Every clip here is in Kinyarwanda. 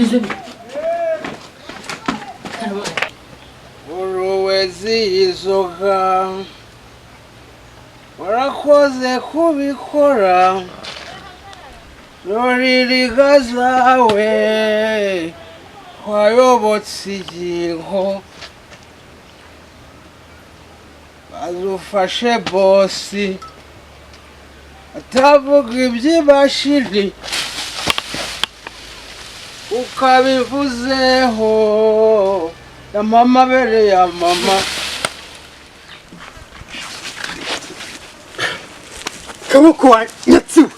Bimeze bite? Uruwezi izoga warakoze kubikora ruririga zawe wayobotse igingo bazufashe bosi atavuga iby'ibashiri ukabivuzeho ya mama bere ya mama. Kaboko wa nyatsiwe.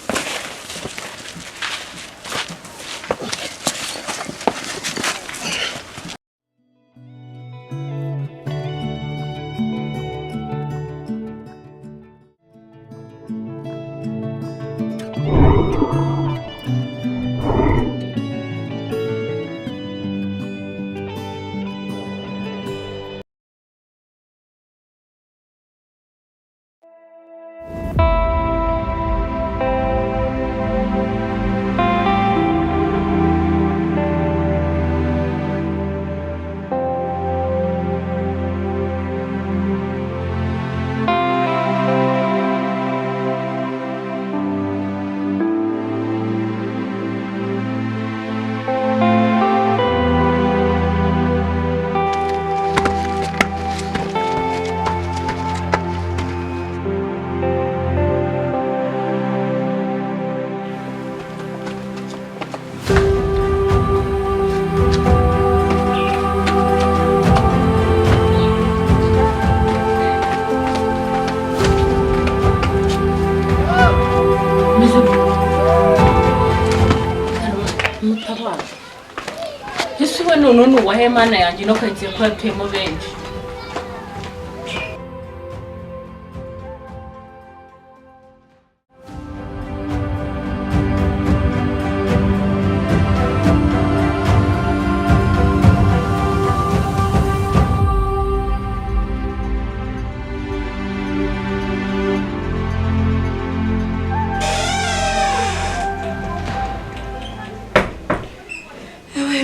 None uwahe mana yanjye no karitsiye ko yatuyemo benshi.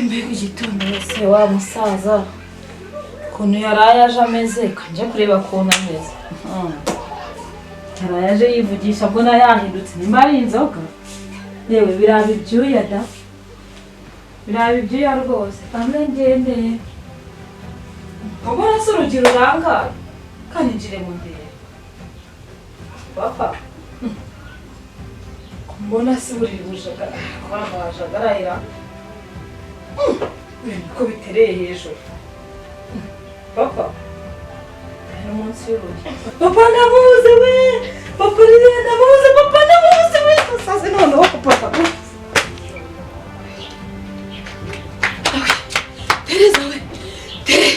Mbega igitondo wese wa musaza ukuntu yaraye aje ameze, kanje kureba ukuntu ameze. Yaraye aje yivugisha mbona yahindutse, nimba ari inzoga yewe biraba ibyuya da, biraba ibyuya rwose. Kambe ngendeye ubona se urugi rurangaye, kandi njire mu ndebe papa mbona se buri bujagara kwanga wajagarayira ko bitereye hejuru. Papa ari munsi y'urugi. Papa namuze we, papa ririya namuze, papa namuze we, sasa noneho papa Tereza we, Tere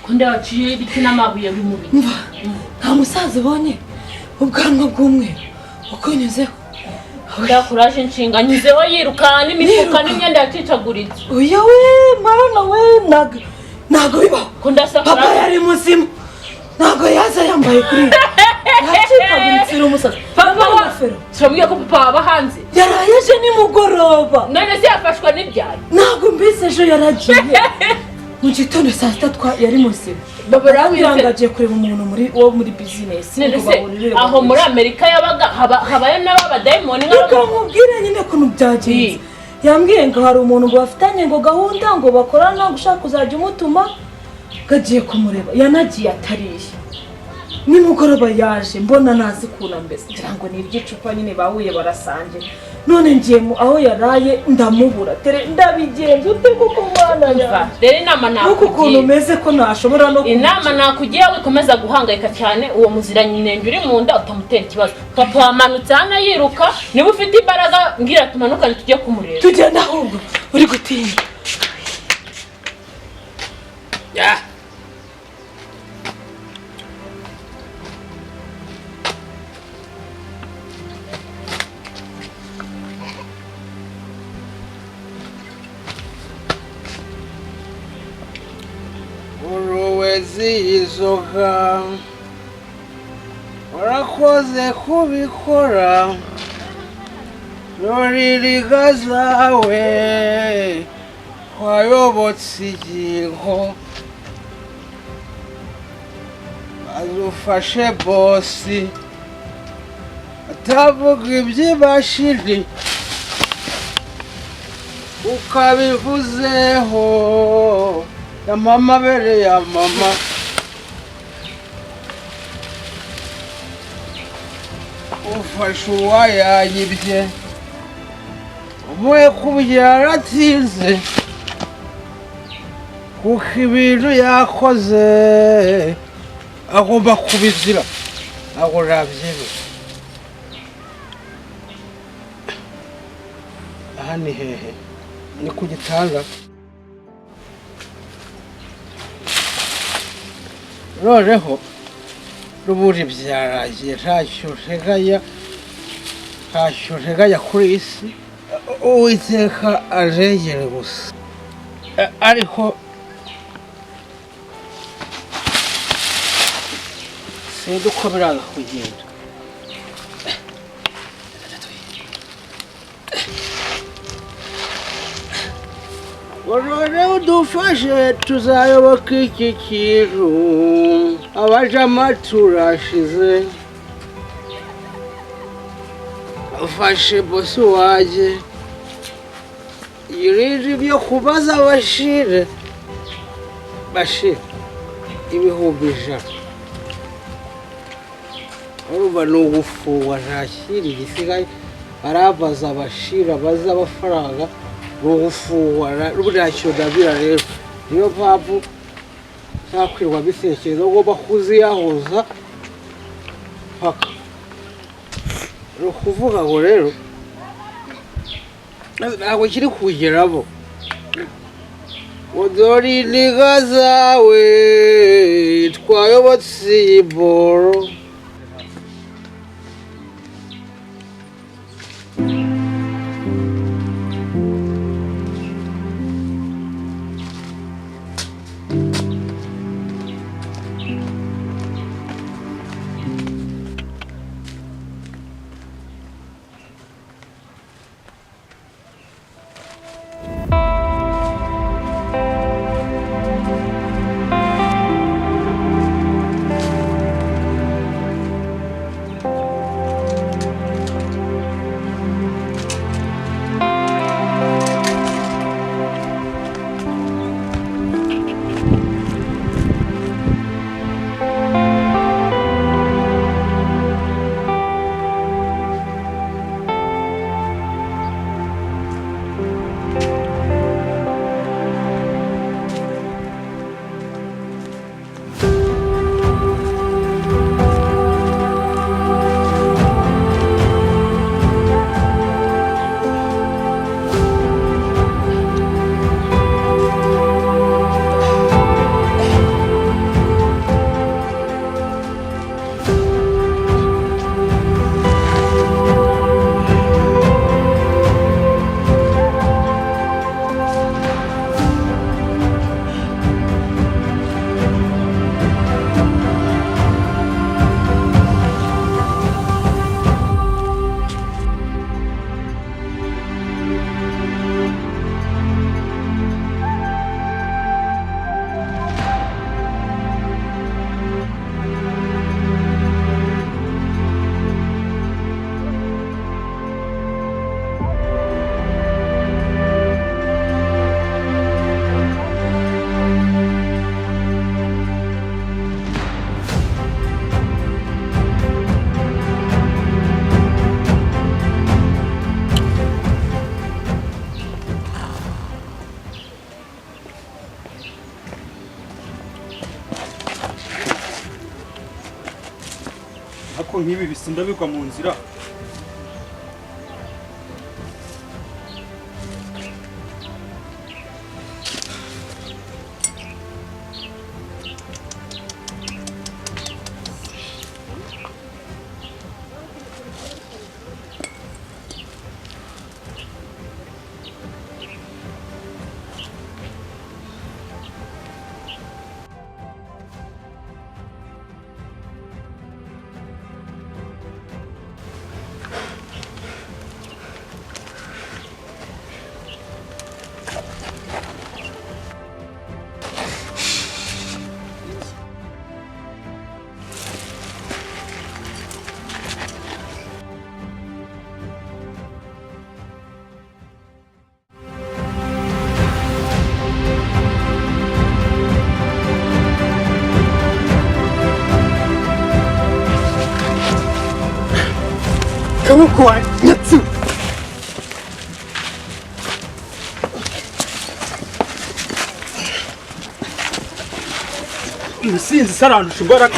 Kunde waciye ibiti n'amabuye bimubiri. Nta musaza ubonye ubwanwa bw'umweru ukunyuzeho. Ndakuraje inshinga nyuzeho yiruka n'imifuka n'imyenda yacicaguritse. Oya we mana we, ntago bibaho. Papa yari muzima, ntago yaza yambaye kuri yacikaguritse uri umusaza. Papa ingofero turabwiye ko papa waba hanze yaraye aje nimugoroba. None se yafashwa n'ibyayi? Ntago mbese ejo yaragiye mu gitondo saa sita yari muzima. Barambwira ngo agiye kureba umuntu muri wo muri business. Aho muri Amerika yabaga habayo n'abadayimoni. Reka nkubwire nyine ukuntu byagenze. Yambwiye ngo hari umuntu ngo bafitanye ngo gahunda ngo bakorana ngo ushaka kuzajya umutuma ngo agiye kumureba, yanagiye atariye. Nimugoroba yaje mbona nazi kuna mbese ngira ngo ni iby'icupa nyine bahuye barasangira. None ngiye aho yaraye ndamubura. Tere ndabigenza ute kuko mwana yanjye? Rero inama nakugira ukuntu umeze ko ntashobora no inama nakugira wikomeza guhangayika cyane uwo muziranyinenge uri mu nda utamutera ikibazo. Papa wamanutse hano yiruka, niba ufite imbaraga mbwira tumanukane tujye kumureba. Tugenda ahubwo uri gutinya. Uruwezi izoga warakoze kubikora Roririga zawe wayobotse igingo azufashe bosi atavuga iby'ibashiri ukabivuzeho ya mama bere ya mama ufashe uwayanyibye umuhe kubyara atinze kuko ibintu yakoze agomba kubizira ntabwo nabyemera. Aha ni hehe? Ni ku gitanda. Noneho n'ubundi byaragiye, ntacyo nteganya, ntacyo nteganya kuri iyi si. Uwiteka arengere gusa, ariko sinzi uko biraza kugenda. None udufashe tuzayoboka iki kintu, abajama turashize. Ufashe bosi wanjye yirinde ibyo kubaza Bashire. Bashire 100,000 urumva ni ugufungwa, nta kindi gisigaye. Barabaza Bashira baza amafaranga ni ugufungwa, ntacyo ndabira. Rero niyo mpamvu ntakwirwa bitekereza, ugomba kuziyahuza paka. Ni ukuvuga ngo rero ntabwo kiri kugeramo. Dore iniga zawe twayobotse iyi boro. Ariko nk'ibi bisinda bigwa mu nzira. Akaboko wanyatsi. Umusinzi sarandusha imbaraga.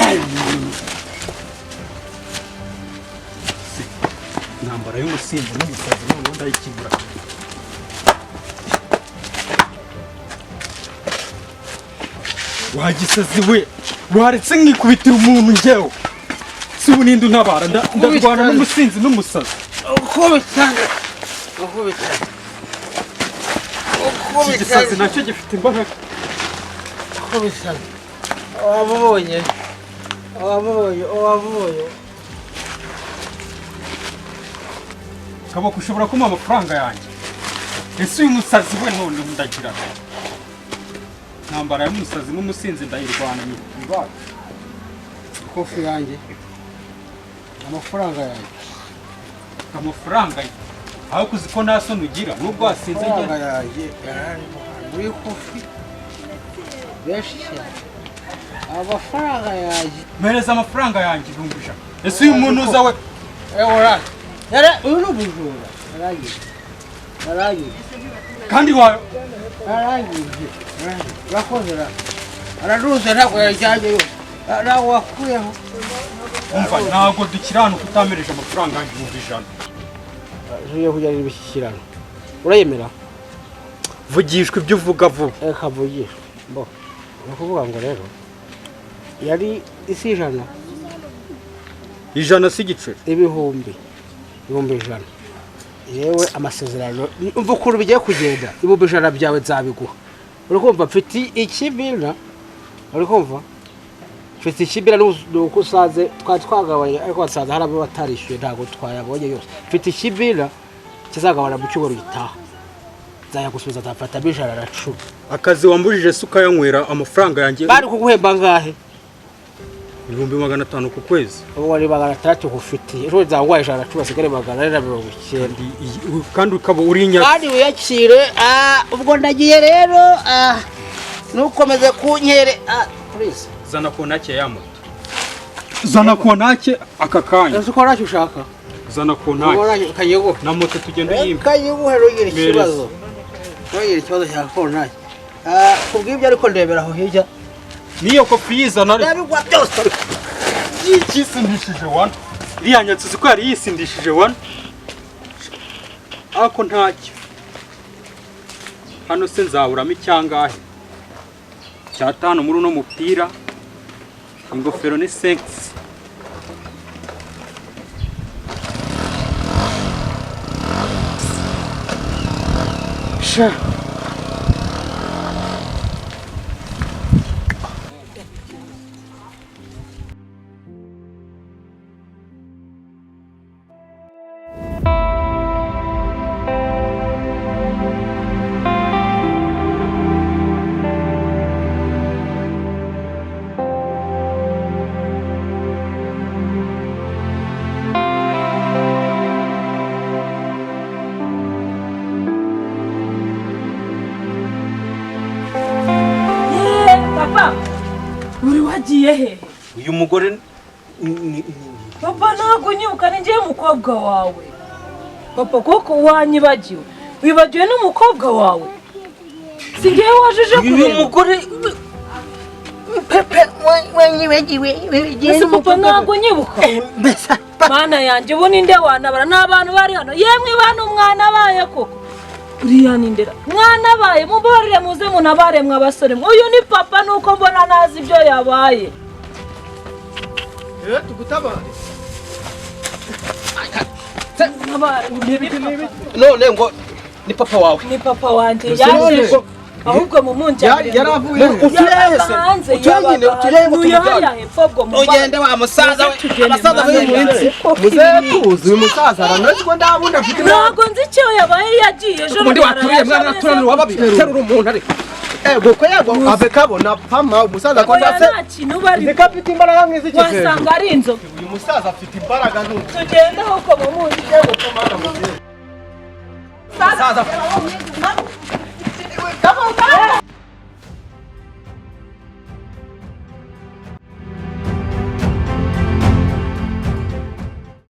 Intambara y'umusinzi n'umusazi noneho ndayikibura. Wagisazi we, waretse nkikubitira umuntu njyewe. Si ubu ninde untabara? Ndarwana n'umusinzi n'umusazi. Ukubitana, ukubitana, Iki gisazi nacyo gifite imbaraga. Ukubitana. Wamubonye, wamubonye, wamubonye. Kaboko, ushobora kumuha amafaranga yanjye? Ese uyu musazi we none ndagira intambara y'umusazi n'umusinzi ndayirwana ibaga. Kofi yanjye, amafaranga yanjye. Amafaranga ye aho kuzi ko nta soni ugira nubwo wasinze. Amafaranga njye yanjye yararimo muri kofi benshi cyane, amafaranga yanjye. Mpereza amafaranga yanjye 100,000. Ese uyu muntu uza we? Ewora yara, uyu ni ubujura, yarangije, yarangije. Kandi wa Yarangije, urakoze ra, araruze, ntabwo yajyanye yose, ntabwo wakuyeho. Umva, ntabwo dukiranuka utamereje amafaranga yanjye 100,000. Tugiye kujyana imishyikirano, urayemera? Vugishwa ibyo uvuga vuba. Reka mvugishwe. Bo ni ukuvuga ngo rero yari isi 100. 100 si igiceri. 100,000. Yewe, amasezerano, umva ukuntu bigiye kugenda. 100,000 byawe nzabiguha, uri kumva? Mfite ikibina, uri kumva? Mfite ikibina, ni uko usanze twari twagabanye, ariko wasanze hari abo batarishyuye, ntabwo twayabonye yose. Mfite ikibina kizagabana mu cyumweru gitaha, nzayagusubiza, nzafatamo 110. Akazi wambujije se ukayanywera amafaranga yanjye? Bari kuguhemba angahe? 500,000 ku kwezi. Ubu wari 600 nkufitiye, ejo nzaguha 110, hasigare 490. Kandi ukaba uri inyatsi. Kandi wiyakire. Ubwo ndagiye rero, ntukomeze kunkere, please. Zana kontake ya moto, zana kontake aka kanya. Ese uko ntacyo ushaka? Zana kontake. Kayiguhe. Na moto tugenda uyimpa. Kayiguhe, ntugire Mpereza. ikibazo, ntugire ikibazo cya kontake kubw'ibyo, ariko ndebera aho hirya. Niyo kopi yizana ariko. Ndabigwa byose ariko. Yisindishije wana, iriya nyatsi uzi ko yari yisindishije wana? Ako ntacyo. Hano se nzaburamo icyangahe? Cyatanu muri uno mupira, ingofero ni senkisi. Sha. Yeee, papa, uri wagiye hehe? Uyu mugore Papa, ntabwo unyibuka? Ni njyewe umukobwa wawe papa. Koko wanyibagiwe? Wibagiwe n'umukobwa wawe? Si njyewe waje uje Uyu kureba? mugore pepe, wanyibagiwe? Ese papa, ntabwo unyibuka? Mbese? Mana yanjye, ubu ninde wanabara? Ni abantu bari hano. Yemwe bano, mwana abaye koko, uriya ni ndera mwana abaye. Mumbabarire, muze munabare mwe abasore mwe. Uyu ni papa, nuko mbona nazi ibyo yabaye. Tugutabare. Muntabare, uyu ni papa. None ngo ni papa wawe? Ni papa wanjye. None Yaje ahubwo mumunjyanire. Yaravuye utuye se? Hanze. Utuye nyine, utuye ngo Uyu tumujyane. hariya hepfo ubwo Ugende wa musaza we. Tugende, Abasaza mwana b'uyu munsi. yanjye. Muzehe tuzi uyu musaza aranoze ko ndabunda afite. Ntabwo nzi icyo yabaye, yagiye ejo. Ubundi waturiye mwana naturanira wababiri terura umuntu ariko ego ko yego ave kabona pama umusaza ko Oya, ndase nta kintu bari. nzi ko afite imbaraga nk'izi kizejo. Wasanga ari inzoga. Uyu musaza afite imbaraga ntuzi. Tugende ahubwo mumunjyanire. Musaza.